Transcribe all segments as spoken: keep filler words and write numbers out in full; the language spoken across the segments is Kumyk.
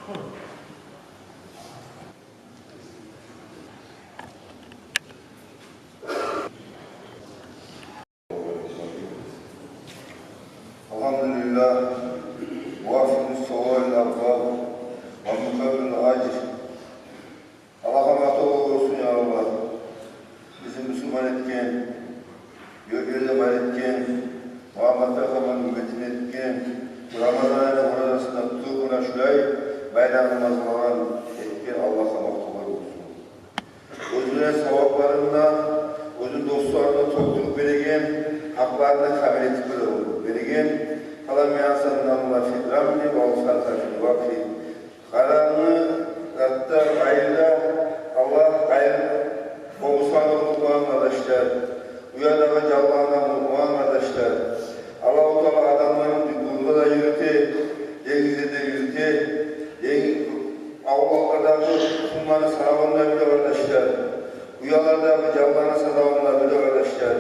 الحمد لله موفي الثواب والعقاب ومكمل الأجر. Аллагьгъа макътавлар болсун, я Аллагь. Бизин мусулман этген, ёрт-ёрден бар этген, Мугьаммат пайхаммарны умматындан этген, Рамазан айны оразасын да тутуп, муна шулай байрам намазларын этген Аллагьгъа макътавлар болсун. Оьзюню савапларын да, оьзюню досларын да толтуруп береген, гьакъларын да камил этип береген. فلم يعص الله في الأمر والفرق في الوقت. Къарангы затда, къайырда Аллагь къайыр къомусаны унутмагъан, къардашлар. Уяда да, жанланы да унутмагъан, къардашлар. Аллагьу Таала адамланы дюгюнде де юрюте, денгизде де юрюте, денг-, авлакъдагъы тукъумланы санавун да биле, къардашлар. Уялардагъы жанланы санавун да биле, къардашлар.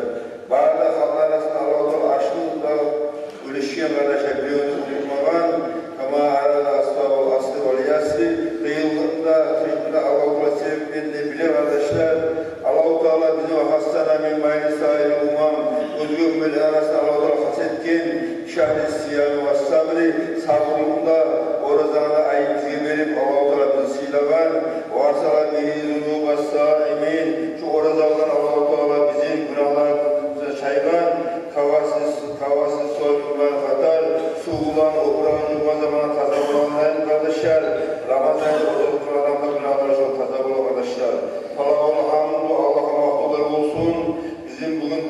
Бары да халкълар арасында Аллагьу Таала ашлыкъ да уьлешген, къардашлар, биревню де унутмагъан. كما عرف أسباب العسر واليسر. Къыйынлыкъны да, тынчлыкъны да Аллагьу Таала себеплерин де биле, къардашлар. Аллагьу Таала бизин وخصنا من بين سائر الأمم, оьзге умматлар арасында Аллагьу Таала хас этген, بشهر الصيام والصبر, сабурлукъну да, оразаны да айын бизге берип, Аллагьу Таала бизин сыйлагъан. وغسل به ذنوب الصائمين. Шу ораза булан Аллагьу Таала бизин гюнагьларыбызны чайгъан, кавасыз, кавасыз сув булан, къатар сув булан опурагъын жувгъан заманда таза болагъан, къардашлар. Рамазан ораза тутгъан адамны гюнагьлары шолай таза бола, къардашлар. فله الحمد, Аллагьгъа макътавлар болсун. Бизин бугюн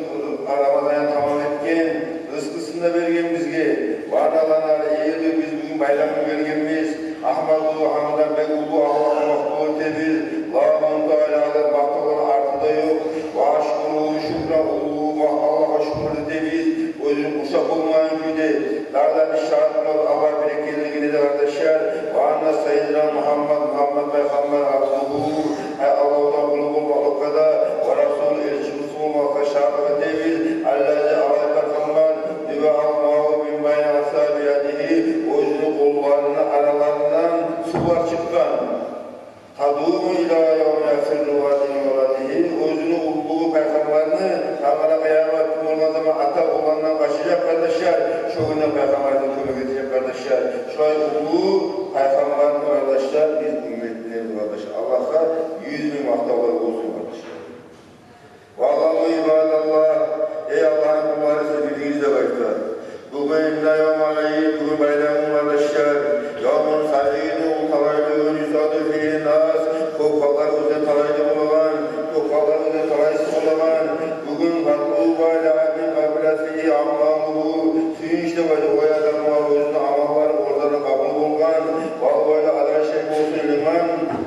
Рамазанны тамам этген, рызкъысын да берген бизге. وأن لنا العيد, биз бугюн байрамгъа гелгенбиз. أحمده حمدا, бек уллу Аллагьгъа макътав этебиз. لا منتهى له, макътавланы арты да ёкъ. وأشكره شكرا, уллу Аллагьгъа шюкюр этебиз, оьзюн къуршап болмайгъан кюйде. Дагъы да бир шагьатлыкъ Аллагь бир экенлигине де, къардашлар. وأن سيدنا محمد, Мугьаммат пайхаммар, عبده, гьай Аллагьу Таала къулу болмакълыкъгъа да, ورسوله, элчи Расул болмакълыкъгъа шагьатлыкъ этебиз. الذي, алай пайхаммар, نبع الماء من بين أصابع يده, оьзюню къолларыны араларындан сувлар чыкъгъан. تدوم إلى يوم يفر الولد من ولده, оьзюню уллулугъу пайхаммарны, гьатта къыямат гюн болгъан заман ата уландан къачажакъ, къардашлар, шо гюнде пайхаммардан кёмек этежек, къардашлар. Шолай уллу пайхаммарны, къардашлар, биз умматындан, къардашлар. Аллагьгъа юз минг макътавлар болсун, къардашлар. واعلموا عباد الله, эй Аллагьны къуллары, сиз билигиз деп айта. Бугюн, إن يوم العيد, бугюн байрам, къардашлар. يوم سعيد, ол талайлы гюн, يسعد فيه الناس, кёп халкълар оьзюнде талайлы болагъан, кёп халкълар оьзюнде талайсыз болагъан. Бугюн, مطلوبا لعبد قبلت فيه أعماله, сююнч деп айта, олай адамгъа, оьзюню амаллары оьзюнден къабул болгъан. وويل, алай шей болсун, لمن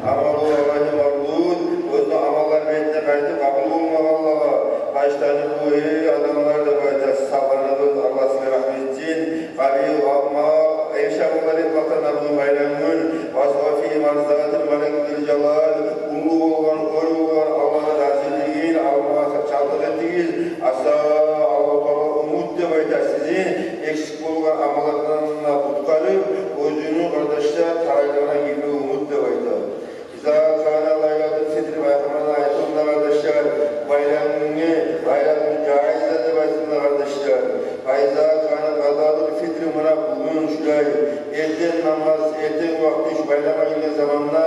عمله عليه مردود, оьзюню амаллары бетине къайтып къабул болмагъанлагъа. فاجتنبوا, эй адамлар, деп айта, сакъланыгъыз, Аллагь сизге рагьмат этсин. قبيح الأعمال, эрши амаллар этмекден бугюн байрам гюн. واسعوا في مرضاة الملك ذي الجلال, уллу болгъан, оьр болгъан Аллагьны разилигин алмагъа чалт этигиз. عسى, Аллагьу Таала умут деп айта, сизин эксик болгъан амаллардан къутгъарып, оьзюню, къардашлар, талайлыгъына гирмеге умут деп айта. إذا كان ليلة الفطر, пайхаммарны айтгъанына, къардашлар, байрамны, лайлатул жаиза деп айтгъанына, къардашлар. فإذا كان قضاء الفطر, муна бугюн шулай эртен намаз, эртен вакъти шу байрамгъа гирген заманда,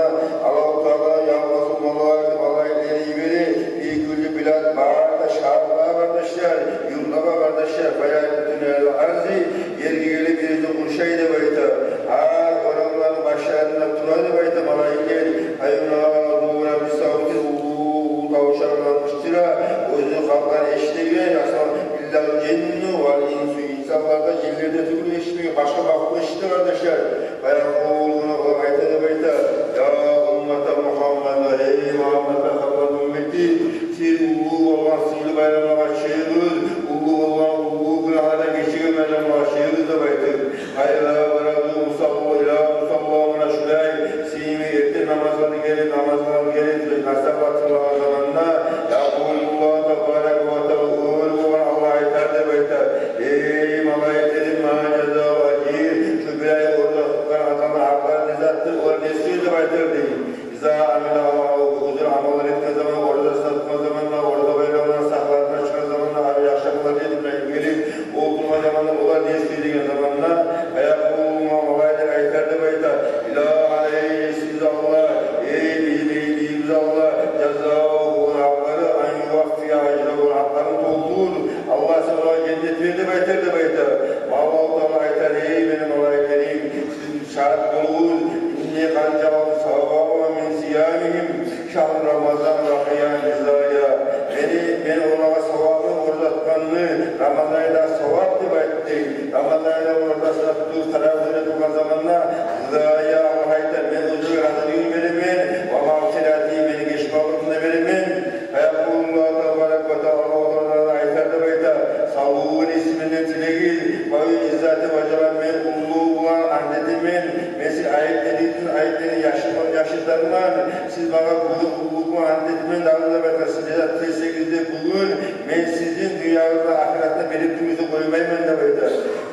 Аллагьу Таала يبعث الملائكة, малайиклени йибере, في كل بلاد, бары да шагьарлагъа, къардашлар, юртлагъа, къардашлар, فيأتون إلى الأرض, ерге гелип, ерни къуршай деп айта. Гьар орамланы башларында тура деп айта малайиклер. فينادون بصوت, уллу тавушлар булан къычыра, оьзюню халкълары эшитеген, أسمع إلا الجن والإنس, инсанлар да, жинлер де тюгюл эшитмейген, башгъа махлукъ эшите, къардашлар. فيقولون, олар айта деп айта: يا أمة Шагьат болугъуз, инни къад жаалту савабагьум мин сиямигьим шагьра Рамазан ва къиямигьим ризая. Мени, мен олагъа савабын оразатгъанны Рамазан айда савап деп айтды. Рамазан айда ораза тутуп, таравигь къылагъан заманда ризая, Аллагь айта, мен оьзюню разилигин беремен, ва магъфирати, мени гечмеклигимни беремен. Фаякъулу Аллагьу табарак ва таала, Аллагьу Таала айтар деп айта: «Салуни, сиз менден тилегиз, ва иззати ва жалали, мен уллулугъум булан ант этемен, мен сиз айып этдигиз, айыпланы яшырма-, яшыртарман, сиз магъа бугюн уллулугъум булан ант этемен дагъы деп айта, сиз не зат тилесегиз де бугюн, мен сизин дюньягъызда, ахыратда берип тюгюл эсе къоймайман», — деп айта.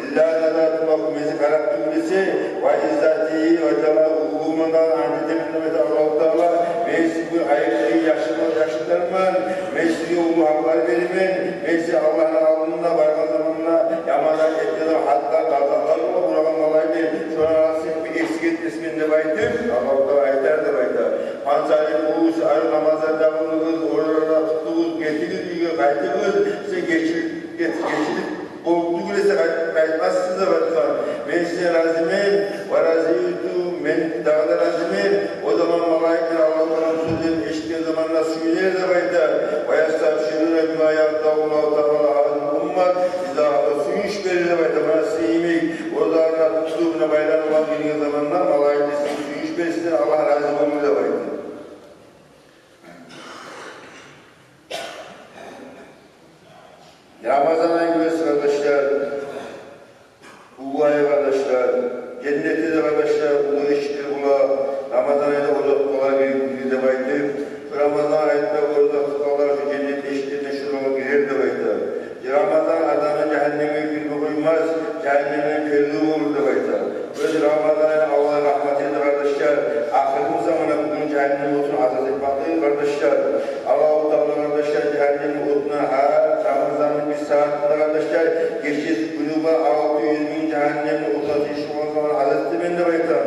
«Илла назарту лакум, мен сизге къарап тюгюл эсе, ва иззати ва жалали, уллулугъум булан ант этемен», — деп айта Аллагьу Таала, «мен сизин айыпланы яшырма-, яшыртарман, мен сизге уллу гьакълар беремен, мен сизин Аллагьны алдына баргъан заманда яман зат этген, гьатта къазалар булан урагъан малайиклер, шоланы арасындан бир эксик этмесмен», — деп айтып, Аллагьу Таала айтар деп айта. «Фанталикъу, сиз ары намазлар да къылыгъыз, ораза да тутугъуз, гетигиз, уьйге къайтыгъыз, сизге гечилип, геч-, гечилип болуп тюгюл эсе къайт-, къайтмассыз деп айтгъан. Мен сизге разимен, ва разиту, мен дагъы да разимен». О заман малайиклер Аллагьу Тааланы сёзлерин эшитген заманда сююнер деп айта. «Ва ястабшируна бима ярдагьу Аллагьу Таала анил уммат», бизге сююнч берер деп айта. Муна сизге йимик, оразаланы тутуп, муна байрамлар гелген заманда малайиклер сизге сююнч берсин, Аллагь рази болур деп айта. Рамазан айны, къардашлар, уллу ай, къардашлар, женнетде де, къардашлар, уллу эшиклер бола. Рамазан айда ораза тутгъанлар гирер деп айтып, шу Рамазан айда ораза тутгъанлар шу женнет эшиклерине шолар гирер деп айта. Рамазан адамны жагьаннемге гирме къоймас, жагьаннемден перде болур деп айта. Оьзю Рамазан айны Аллагь рагьмат этди, къардашлар. Ахырын буса, муна бугюн жагьаннем отуна азат этмек, къардашлар. Аллагьу Таала, къардашлар, жагьаннем отуна гьар Рамазанны бир сагьатында, къардашлар, гечеси, гюню булан алты юз минг жагьаннемни отуна тийишли болгъан заман азат этемен деп айта.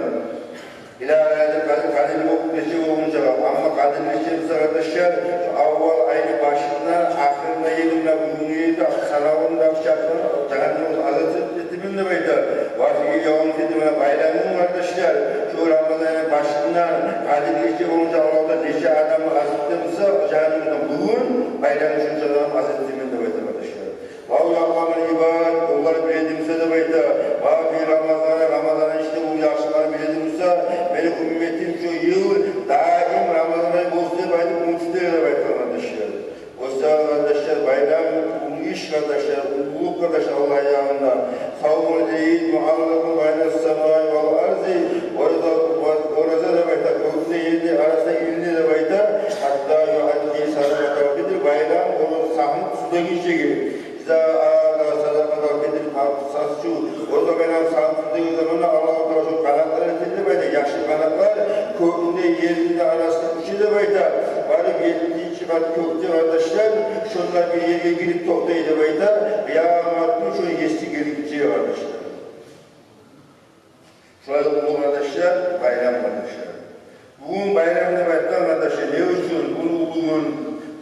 Ила лайлатил къадр, Къадир гече болгъунчагъа. Амма Къадир гече буса, къардашлар, шу аввал айны башындан ахырына ерли, муна бугюнгю ерде санавунда, чакъы жагьаннем отуна азат этемен деп айта. Ва фи явмил фитр, муна байрамны, къардашлар, шу Рамазан айны башындан Къадир гече болгъунча Аллагьу Таала нече адамны азат этген буса жагьаннемден, бугюн байрамны шунча адамны азат этемен деп айта, къардашлар. Лав яъламул ибад, къуллар биле эди буса деп айта, ма фи Рамазан, Рамазанны ичинде бу яхшылыкъланы биле эди буса, мени умметим шу йыл даим Рамазан ай болсун деп айтып умут этер деп айта, къардашлар. О саялы, къардашлар, байрам уллу иш, къардашлар, уллулукъ, къардашлар, Аллагь янында. Савмул ийд муаллакъун байнас самаи вал арзи, ораза, ораза деп айта, кёкню, ерни арасына илине деп айта, гьатта юадди садакъатал фитр, байрам ораза сагьын тутгъунчагъа. Иза аъта садакъатал фитр, сагьын тутгъунча, ораза байрам сагьын тутгъан заманда Аллагьу Таала шу къанатлар этер деп айта, яшыл къанатлар, кёкню де, ерни де арасына учар деп айта. Барып еттинчи къат кёкде, къардашлар, шонда бир ерге гелип токътай деп айта. Къыямат гюн шону еси гелгинче, къардашлар. Шулай уллу, къардашлар, байрам, къардашлар. Бугюн байрам деп айтгъан, къардашлар, не учун? Бугюн уллу гюн,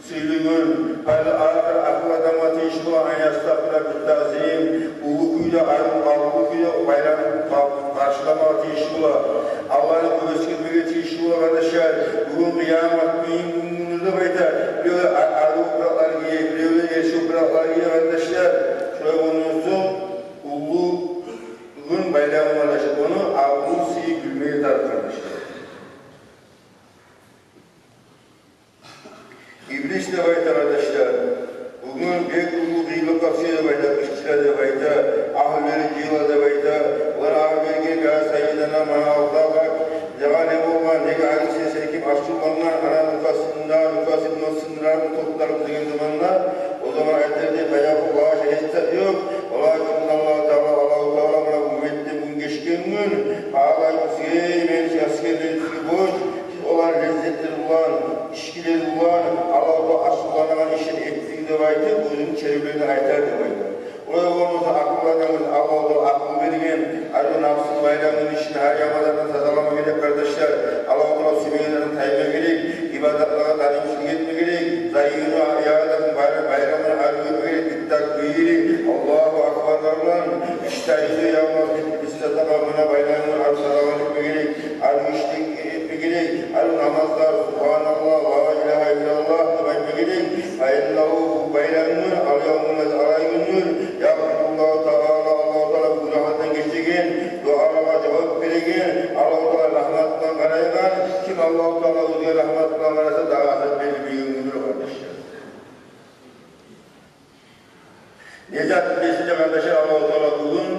сыйлы гюн. Фал акъил, акъыллы адамгъа тийишли бола, ан ястакъбила бит-таъзим, уллу кюйде, арив, арив кюйде байрамны къа-, къаршыламагъа тийишли бола. Аллагьны гёрсетмеге тийишли бола, къардашлар. Бугюн къыямат гюн, гюн, гюн деп айта. Биревлер а-, арив опуракълар гие, биревлер эрши опуракълар гие, къардашлар. Шулай болгъан сонг, уллу гюн байрам, къардашлар, ону абуру, сыйы билмеге тарыкъ, къардашлар. Иблис деп айта, къардашлар, бугюн бек уллу къыйынлыкъгъа тюше деп айта, къычыра деп айта, агьлюлери жыйыла деп айта. Олар агьлюлери гелип: «Я саййидана, мана алда бар, неге не болгъан, неге гьали сен, сен ким ачувлангъан?» Ана нукасындан, нукасындан сындырармы, токътармы деген заманда, о заман айтар деп: «Фаякъулу ла шайъ, гьеч зат ёкъ. Валакинналлагьа таала, Аллагьу Таала мана умметден гюн гечген гюн, гьали сизге, мен асгерлер, сизге бош, сиз олар леззетлер булан, ичкилер булан, Аллагьу Таала ачувланагъан ишлер этдигиз», — деп айтып, оьзюню черивлерине айтар деп айта. Олай болмаса, акъыллы адамгъа Аллагьу Таала акъыл берген, гьар бир напсын, байрамны ичинде гьар яман затдан тазалама герек, къардашлар. Аллагьу Таала сюймегенден тайма герек, ибадатлагъа даимчилик этме герек, заййину яъдакум, байрам, байрамны арив этме герек, бит-такбири, Аллагьу акбарлар булан, иштагьиду явмал фитр, Садакъа, муна байрам гюн арив садакъа этме герек, арив иш этме герек, арив намазлар, субгьаналлагь, ла илагьа иллаллагь деп айтма герек. Фа иннагьу, бу байрам гюн, ал-явмул, алай гюндюр, ягъфируллагьу таала, Аллагьу таала бу гюнагьлардан гечеген, дуалагъа жавап береген, Аллагьу таала рагьмат булан къарайгъан. Ким Аллагьу таала оьзюне рагьмат булан къараса, дагъы азап берилмейген гюндюр, къардашлар. Не зат десе де, къардашлар, Аллагьу таала бугюн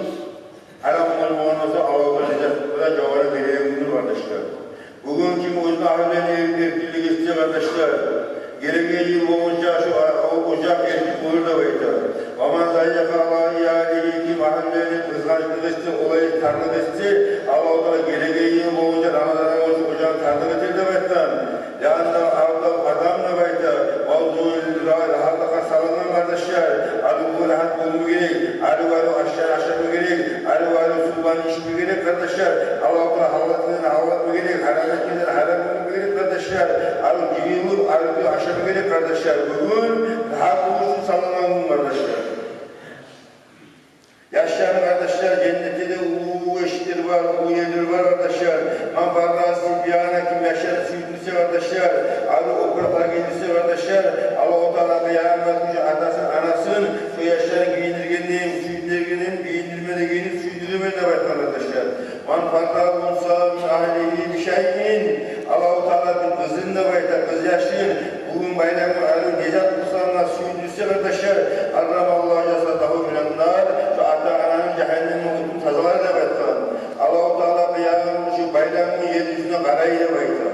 гьарам болгъан буса, Аллагьу таала не зат да жавабын береген гюндюр, къардашлар. Бугюн ким оьзюню агьлюлерине эркинлик этсе, къардашлар, гелеген йыл болгъунча шу о-, о-, ожакъ эркин болур деп айта. Ва ман зайякъа ала иялигьи, ким агьлюлерине къызгъанчлыкъ этсе, олай тарлыкъ этсе, Аллагьу таала гелеген йыл болгъунча Рамазан айгъа шу ожагъын тарлыкъ этер деп айтгъан. Ягъни адам, адам деп айта, мавзуъ ра-, рагьатлыкъгъа салынгъан, къардашлар. Арив рагьат болма герек, арив-арив ашлар ашама герек, арив-арив сувланы ичме герек, къардашлар. Гьалал этгенлерден гьалал этме герек, гьарам этгенлерден гьарам этме герек, къардашлар. Арив жыйылып, арив ашама герек, къардашлар. Бугюн рагьат болуш учун салынгъан гюн, къардашлар. Яшланы, къардашлар, женнетде де уллу эшиклер бар, уллу ерлер бар, къардашлар. Ман фаррагъа сибяна, ким яшланы сююндюрсе, къардашлар, арив опуракълар гийдирсе, къардашлар, Аллагьу таала къыямат гюн атасын, анасын шо яшланы гийиндиргенден, сююндюргенден, гийиндирме де гийиндирип сююндюрер деп айтгъан, къардашлар. Ман фаррагъа унса мин агьлигьи бишайин, Аллагьу таала бир къызын деп айта, къыз яшын, бугюн байрам гюн арив не зат болса да сююндюрсе, къардашлар, гьаррамаллагьу жасадагьу минан нар, шо ата-ананы жагьаннемден отундан тазалар деп айтгъан. Аллагьу таала къыямат гюн шу байрам гюн ер юзюне къарай деп айта.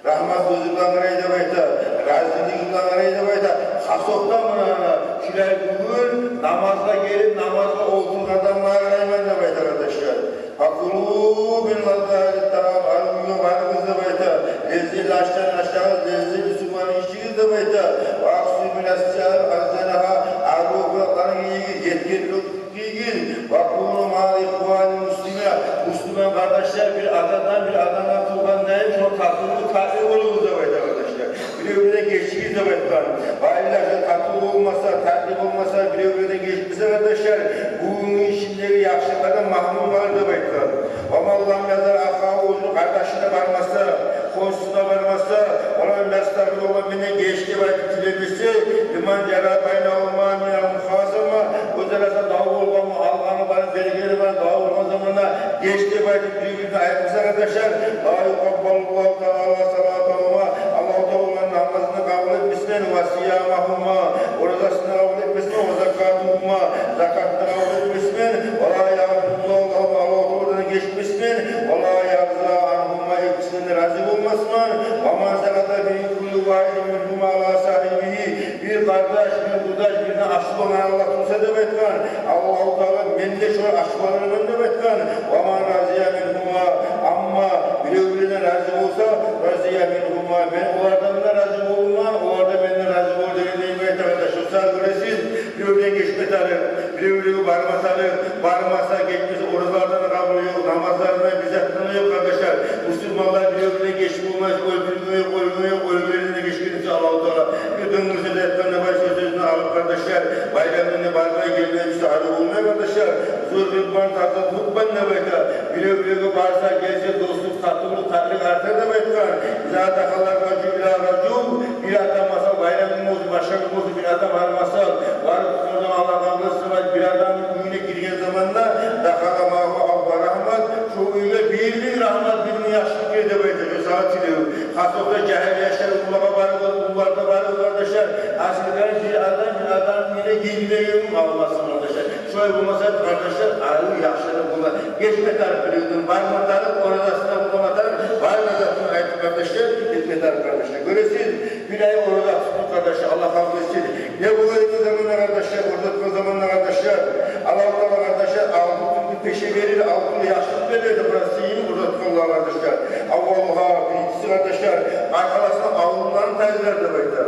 Рагьмат гёзю булан къарай деп айта, разилик булан къарай деп айта. Хасокъда муна, шулай бугюн намазгъа гелип, намазгъа олтургъан адамлагъа къарайман деп айта, къардашлар. Факулу мин лаззати ттаам, арив уьйге барыгъыз деп айта. Леззетли ашдан ашагъыз, леззетли сувланы ичигиз деп айта. Ва аксиру минас сияби ахсанагьа, арив опуракъланы гийигиз, етгенлик гийигиз. Ва куну маал ихвани муслимин, муслиман къардашлар, бир атадан, бир анадан тувгъандай, шо татывлу, татли болугъуз деп айта, къардашлар. Бирев-биревден гечигиз деп айтгъан. Ва илла шо татывлу болмаса, татли болмаса, бирев-биревден гечмесе, къардашлар, бугюнгю ишиндеги яхшылыкълардан магьрюм къалыр деп айтгъан. Ва ман лам язур ахагьу, оьзюню къардашына бармаса, хоншусуна бармаса, ва лам ястагъфир, олай менден геч деп айтып тилемесе, лиман жара байнагьума минал мухасама, оьзара дав болгъан, алгъаны бар, бергени бар, дав болгъан заманда геч деп айтып бир-бирине айтмаса, къардашлар, ла юкъаббалуллагьу таала салатагьума, Аллагьу таала намазын къабул этмесмен, ва сиямагьума, оразасын къабул этмесмен, ва закатагьума, закатын къабул этмесмен, ва ла ягъфируллагьу лагьума, Аллагьу таала олагъа гечмесмен, ва ла ярза ангьума, экисинден де рази болмасман, ва ман сахита фи кулли вагьидин мингьума ала сагьибигьи, бир къардаш, бир къурдаш бирине ачувлангъан гьалда турса деп айтгъан, Аллагьу таала мен де шогъар ачувланырман деп айтгъан. Ва ман разия мингьума, амма бирев-биревден рази болса, разия мингьума, мен олардан да рази болурман, олар да менден рази болур дегенни айтагъан да. Шо саялы гёресиз, бирев-биревден гечме тарыкъ, бирев-биревге барма тарыкъ, бармаса, гечмесе, оразалардан да къабулу ёкъ, намазларындан бир зат да ёкъ, къардашлар. Мусулманлар бирев-биревден гечме болмай, оьлтюрме ёкъ, оьлме ёкъ, оьлгенлерден гечген буса Аллагьу таала. Бир дынгы сёз айтгъан да бар, шо сёзню алып, къардашлар, байрам гюнде бармай, гелмей буса, арив болмай, къардашлар. Зур гьуббан таздад гьуббан деп айта. Бирев-биревге барса, гелсе, дослукъ, татывлукъ, татлыкъ артар деп айтгъан. Иза дахала ражул ила ражул, бир адам, масала, байрам гюн болсун, башгъа гюн болсун, бир адам бармаса, барып, сонг Аллагь къабул этсин, бир адамны уьюне гирген заманда, дахала магьагьу абба рагьмат, шо уьйге бир-бир рагьмат, бир-бир яхшылыкъ гире деп айта, шо сагъа тилев. Хасокъда жагьил яшлар, уллулагъа барып, уллулар да барып, къардашлар, асылгъа бир адам, бир адамны уьюне гирмеген къалмасын, къардашлар. Шолай болмаса, къардашлар, арив яхшылыкъ бола. Гечме тарыкъ биревден, барма тарыкъ, оразасын да къутама тарыкъ, бар затны айтып, къардашлар, гетме тарыкъ, къардашлар. Гёресиз, бир ай ораза тутдукъ, къардашлар, Аллагь къабул этсин. Не бола деген заманда, къардашлар, ораза тутгъан заманда, къардашлар, Аллагьу таала, къардашлар, алтын тюкню пеше берир, алтын яхшылыкъ берир деп, Расулуллагь, ораза тутгъанлагъа, къардашлар. Аввалугьа, биринчиси, къардашлар, къаркъарасына аврувланы тайдырар деп айта.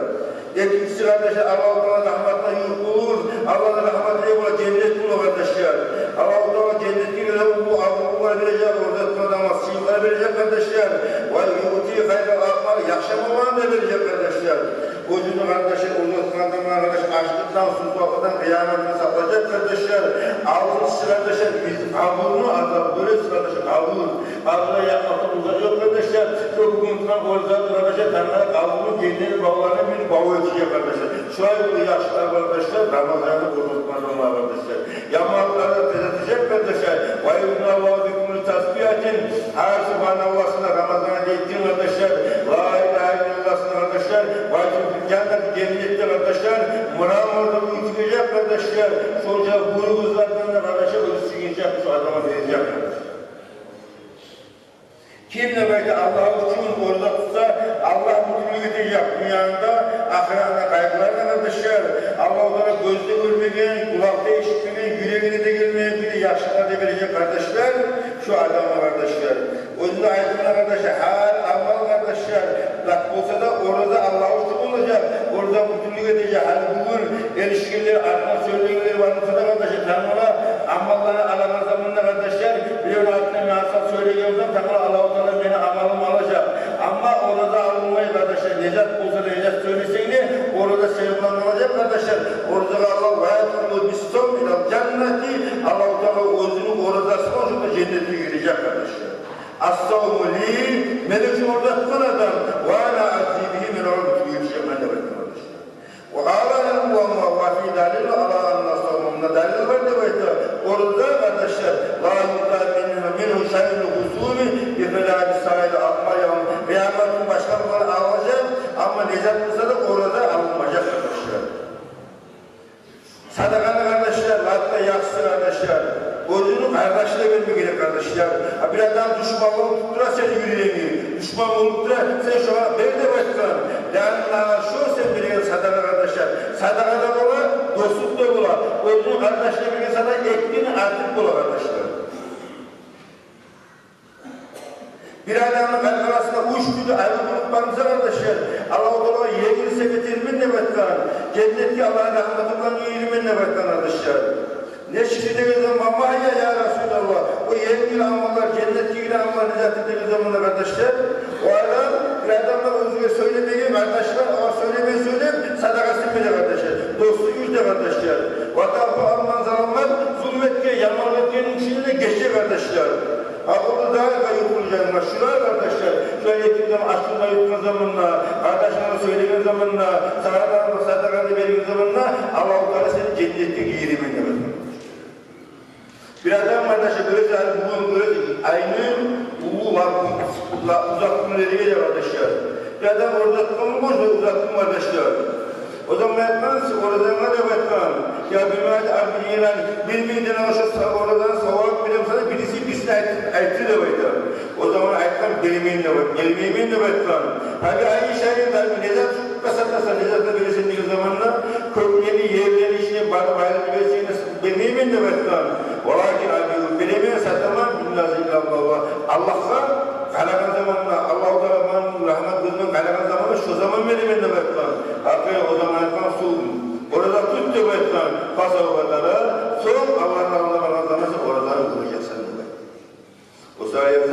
Экинчиси, къардашлар, Аллагьу таала рагьматына ювукъ болур, Аллагьны рагьматы бола, женнет бола, къардашлар. Аллагьу таала женнетге гире, уллу аврувлар бережек, ораза тутгъан адамгъа сыйлыкълар бережек, къардашлар. Ва юъти хайрал аъмал, яхшы амалланы да бережек, къардашлар. Оьзюню, къардашлар, оьзю тутгъан адамлар, къардашлар, ачлыкъдан, сувсузлукъдан, къыяматдан сакълажакъ, къардашлар. Алтынчысы, къардашлар, биз къабурну азабы гёресиз, къардашлар, къабур. Къабурда ятмакъдан узакъ ёкъ, къардашлар. Шо гюн тутгъан ораза, къардашлар, тангала къабурну, женнетни бавларыны бир баву этежек, къардашлар. Шулай бир яхшылар, къардашлар, Рамазанны ораза тутгъан адамлар, къардашлар. Яманлыкъланы тюзетежек, къардашлар. Ва юбни Аллагьу бикулли тасбигьатин. Гьар субгьаналлагьны, Рамазан айны, къардашлар, ла илагьа иллаллагьны, къардашлар, ва фил жаннати, женнетде, къардашлар, мрамордан уьй тигежек, къардашлар. Шонча буйругъузлардан да, къардашлар, оьзю сюйгенчакъы шо адамгъа бережек, къардашлар. Ким де, къардашлар, Аллагь учун ораза тутса, Аллагь бютюнлюк этежек дюньяны да, ахыратны да къайгъыларын, къардашлар. Аллагьу Таала гёз де гёрмеген, къулакъ да эшитмеген, юрегине де гелмеген кюйде яхшылыкъ да бережек, къардашлар, шо адамгъа, къардашлар. Оьзю де айтгъан, къардашлар, гьар амал, къардашлар, зат болса да, ораза Аллагь учун болажакъ, ораза бютюнлюк этежек. Гьали бугюн эришгенлер, артындан сёйлегенлер бар буса да, къардашлар, тангала амалланы алагъан заманда, къардашлар, биревню артындан мен сагъа сёйлеген болсам, тангала Аллагьу Таала мени амалым алажакъ. Амма ораза алынмай, къардашлар, не зат болса да, не зат сёйлесенг де, ораза сени булан къалажакъ, къардашлар. Оразагъа Аллагь: «Ва ядхулу бис-савми илал жаннати», Аллагьу Таала оьзюню оразасы булан шонда женнетге гирежек, къардашлар. «Ас-савму ли», мени учун ораза тутгъан адам, «ва ана ажзи бигьи», мен огъар бютюнлюк этежекмен деп айтгъан, къардашлар. Ва къала: «Ва, ва, ва фигьи далил ала анна-с-савма», мунда далил бар деп айта. Ораза, къардашлар, «ла юъта мингьу, мингьу шайъун лил-гъусуми би хилафи саирил аъмал». Къыямат гюн башгъа амаллар алынажакъ, амма не зат болса да ораза алынмажакъ, къардашлар. Садагъаны, къардашлар, лап да яхшысы, къардашлар, оьзюню къардашларына берме герек, къардашлар. А бир адам душманлыкъ тутуп тура сени юрегингде, душман болуп тура, сен шогъар бер деп айтгъан. Янда шо сен берген садагъа, къардашлар, садагъа да бола, дослукъ да бола. Оьзюню къардашларына берген садагъа эки керен артыкъ бола, къардашлар. Бир адамны къаркъарасында уьч тюрлю айры къылыкъ бар буса, къардашлар, Аллагьу Таала енгил себеп этеймен деп айтгъан, женнетге Аллагьны рагьматы булан гийиреймен деп айтгъан, къардашлар. Нечик деген заман: «Ва ма гьия, я Расулаллагь?» О енгил амаллар, женнетге гиреген амаллар не затдыр деген заманда, къардашлар, о адам, бир адамлар оьзюне сёйлемеген, къардашлар, огъар сёйлемей сёйлеп, садагъасын бере, къардашлар. Дослугъун юрюте, къардашлар. «Ва таъфу амман заламак», зулму этген, яманлыкъ этген кишини де гече, къардашлар. Акъулу да юхружан машгьура, къардашлар. Шулай этген заман, ачувундан ютгъан заманда, къардашларына сёйлеген заманда, садагъаны, садагъаны берген заманда, Аллагьу Таала сени женнетге гийиреймен деп айтгъан. Бир адам, къардашлар, гёресиз, гьали бугюн гёресиз, айны уллу ла-, ла-, узакъ гюнлери геле, къардашлар. Бир адам ораза тутгъан болса, узакъ гюн, къардашлар. О заман айтгъан, сен оразанга деп айтгъан, я бир минг, бир минг, бир минг динар, шо са-, оразаны савабын беремен сагъа, бириси бирисине айт-, айтды деп айта. О заман айтгъан: «Бермеймен», — деп айт-, «бермеймен», — деп айтгъан. Гьали айны шайын да, не зат сатасан, не зат бересен деген заманда, кёклени, ерлени ичине барып, айрылып берсенг де, «Бермеймен», — деп айтгъан. «Валакин абиъу, беремен, сатаман, бинназари илаллагь, Аллагьгъа къарагъан заманда, Аллагьу Тааланы рагьмат гёзюнден къарагъан заманда, шо заман беремен», — деп айтгъан. Гьакъы, о заман айтгъан: «Сум, ораза тут», — деп айтгъан. «Фасавфа тара, сонг Аллагьны алдына баргъан заманда сен оразаны гёрежексен», — деп айтгъан. О саялы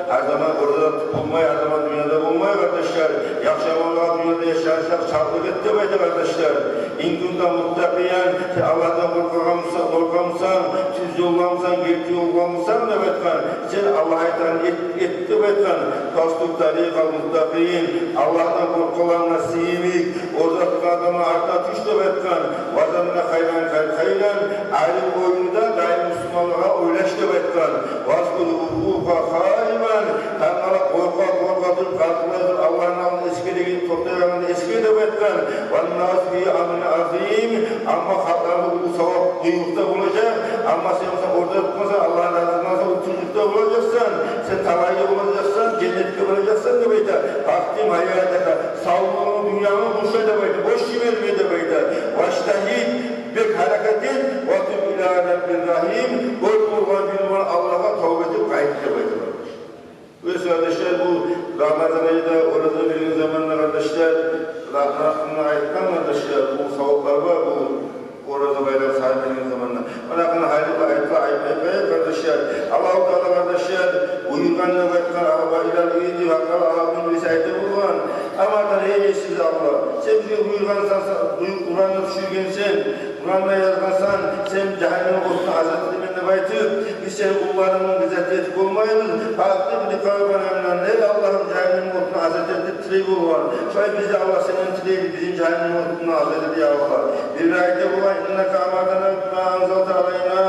гьар заман ораза тутуп болмай, гьар заман дюньяда болмай, къардашлар. Яхшы амаллагъа дюньяда яшагъанча чалтлыкъ эт деп айта, къардашлар. Ин кунта муттакъиян, сен Аллагьдан къоркъагъан бусанг, къоркъагъан бусанг, тюз ёлда бусанг, герти ёлда бусанг деп айтгъан, сен Аллагь айтгъанны эт, эт деп айтгъан. Фаслук тарикъал муттакъин, Аллагьдан къоркъагъанлагъа сыйын эт, ораза тутгъан адамны артына тюш деп айтгъан. Ва занна хайран, хайр-, хайран, арив оюну да даим бусурманлагъа ойлаш деп айтгъан. Вазкур хавфака хаифан, тангала къоркъа-къоркъа туруп, къатылай туруп, Аллагьны алдында эсгерегенни, токътайгъанны эсгер деп айтгъан. Ваннасу фи амрин азим, амма халкъланы уллу саваб къыйынлыкъда болажакъ. Амма сен буса ораза тутгъансан, Аллагьны разилигине уллу тюнжюкде болажакъсан, сен талайлы болажакъсан, женнетге баражакъсан деп айта. Ахтим гьаятака, савлугъунгну, дюньянгны къуршай деп айта, бош жиберме деп айта. Важтагьид, бек гьаракат эт, ва туб ила Раббир рагьим, оьр болгъан, бир болгъан Аллагьгъа тавба этип къайт деп айта. Оьз, къардашлар, бу Рамазан айда ораза берген заманда, къардашлар, Ра-, Ра-, айтгъан, къардашлар, бу саваплар бар, бу ораза байрам сагьат берген заманда. Муна, къана, гьайры айтма, айтма, айтма, къардашлар. Аллагьу Таала, къардашлар, буюргъан деп айтгъан, ва илал иди, ва къала, Аллагьны бириси айтып болгъан. Амардан, эй сиз Аллагь, сен бизге буюргъансан, буй-, Къуранны тюшюргенсен, Къуранда язгъансан, сен жагьаннем отундан азат этемен деп айтып, биз сени къулларынг, бизге тилеп болмайбыз. Фаакъим ли къалбана минан нар, эй Аллагьым, жагьаннем отундан азат эт деп тилей болгъан. Шолай биз де, Аллагь, сенден тилейбиз, бизин жагьаннем отундан азат эт, я Аллагь. Бир айта болгъан: иннака амартана бима анзалта алайна.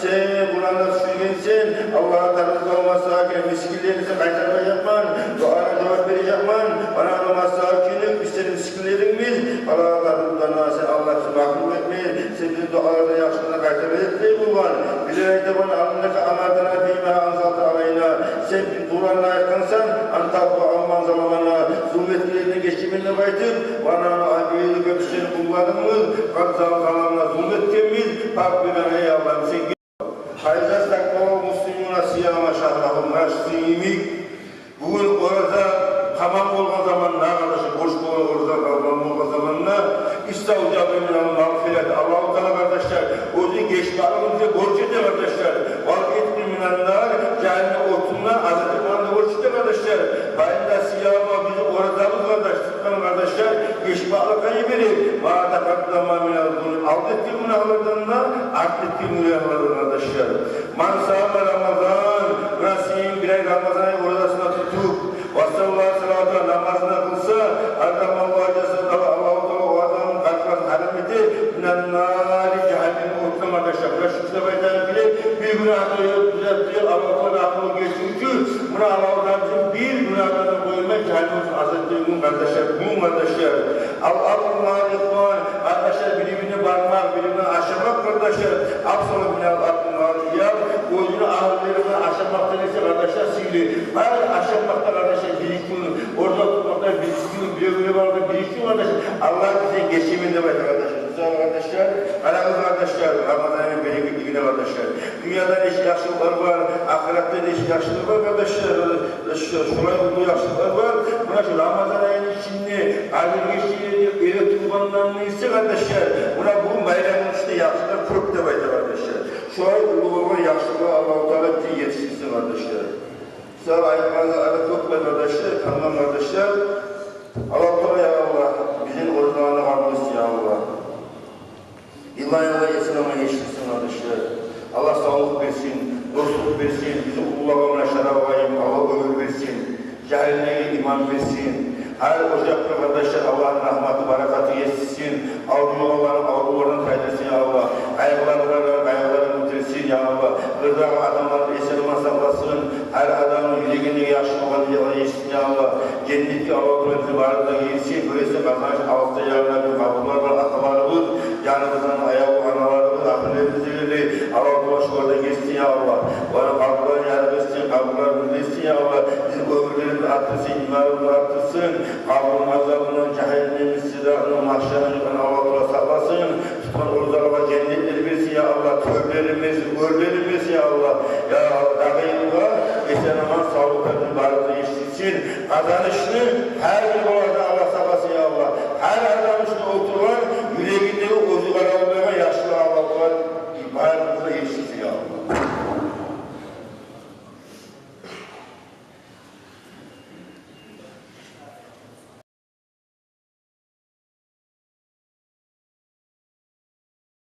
Сен Къуранны тюшюргенсен, Аллагь Таала, масакин, мискинлерибизни къайтармажакъман, дуагъа жавап бережекмен. Ва нагьну масакинука, биз сени мискинлерингбиз. Фала таруддана, сен, Аллагь, бизин магьрюм этме, сен бизин дуалардан, яхшылыкълардан къайтармажакъ деп тилей болгъан. Бир айта болгъан: иннака амартана бима анзалта алайна. Сен Къуранда айтгъансан, ан нагьфуа амман заламана, зулму этгенлерден гечемен деп айтып, ва нагьну абидука, биз сени къулларынгбыз, къад заламана, зулму этгенбиз, фагъфир лана, эй Аллагь, сен гече. Фаиза стакъбалал муслимуна сияма шагьрагьим, муна шо йимик, бугюн ораза тамам болгъан заманда, къардашлар, борч болгъан ораза тамам болгъан заманда, иставжаба минал магъфират, Аллагьу Таала, къардашлар, оьзю гечмекликни бизге борч эте, къардашлар. Вал итъкъи минан нар, жагьаннем отундан азат этмекни борч эте, къардашлар. Фа инна сияма, бизин оразабыз, къардаш, тутгъан, къардашлар, гечмекликге йибере. Ма такъаддама миназ зунуб, алда этген гюнагьлардан да, артда этген гюнагьлардан, къардашлар. Ман сама Рамазан, муна сен бир ай Рамазан ай оразасын тутуп, ва салла салата, намазын къылса, гьаррамаллагьу жасадагьу, Аллагьу Таала о адамны къаркъарасын гьарам эте, минан нари, жагьаннем отундан, къардашлар. Муна шу китап айтагъан биле, бир гюнагь да ёкъ, гюнагь да ёкъ, Аллагьу Таала рагьмулу гечиви учун, муна Аллагьу Таала бизин бир гюнагьдан да къоймай, жагьаннем отундан азат этеген гюн, къардашлар, гюн, къардашлар. Ал акълу маал ихван, къардашлар, бири-бирине бармакъ, бири-бирине ашамакъ, къардашлар, афзалу минал акъли маал ияль, оьзюню агьлюлери булан ашамакъдан эсе, къардашлар, сыйлы. Гьали ашамакъда, къардашлар, бир-икки гюн, ораза тутмакъда бир-икки гюн, бир-бир барда бир-икки гюн, къардашлар, Аллагь бизге гечемен деп айта, къардашлар. Мисал, къардашлар, къарагъыз, къардашлар, Рамазанны берекетлигине, къардашлар. Дюньяда нече яхшылыкълар бар, ахыратда нече яхшылыкълар бар, къардашлар. Шу, шулай уллу яхшылыкълар бар. Муна шу Рамазан айны ичинде Къадир гечени эретургъандан эсе, къардашлар, муна бу байрамны ичинде яхшылыкълар кёп деп айта, къардашлар. Шулай уллу болгъан яхшылыкъгъа Аллагьу Таала бизин етишдирсин, къардашлар. Сав айтмагъа да кёп бар, къардашлар, тамам, къардашлар. Аллагьу Таала, я Аллагь, бизин оразаланы къабул этсин, я Аллагь. Илла, илла, эсен-аман етишсин, къардашлар. Аллагь савлукъ берсин, дослукъ берсин, бизин уллулагъа, муна шарап агъайым, Аллагь оьмюр берсин, жагьиллеге иман берсин. Гьар ожакъгъа, къардашлар, Аллагьны рагьматы, баракаты етишсин, авруйгъанланы аврувларындан тайдырсын, я Аллагь. Къайгъылары барланы къайгъыларын оьтгерсин, я Аллагь. Къырдагъы адамланы эсен-аман сакъласын, гьар адамны юрегиндеги яхшы болгъан ниятлагъа етишсин, я Аллагь. Женнетге Аллагьу Таала бизин барыбызны да гийирсин, биревсю къазанч алып да, ягъына бир къабурлар бар аталарыбыз, жаныбыздан аявлу аналарыбыз, ахунларыбыз дегенлей, Аллагьу Таала шолар да гечсин, я Аллагь. Оланы къабурларын ярыкъ этсин, къабурларын нур этсин, я Аллагь. Бизин оьмюрлерибизни артдырсын, иманыбызны артдырсын, къабурну азабындан, жагьаннемни сыратындан, магьшарны юкъдан Аллагьу Таала сакъласын. Тутгъан оразалагъа женнетлер берсин, я Аллагь, тёрлерин берсин, оьрлерин берсин, я Аллагь. Я Аллагь, дагъы йылгъа эсен-аман, савлукъда бизин барыбызны етишдирсин. Къазанышны гьар бир балагьдан Аллагь сакъласын, я Аллагь. Гьар адам шунда олтургъан юреги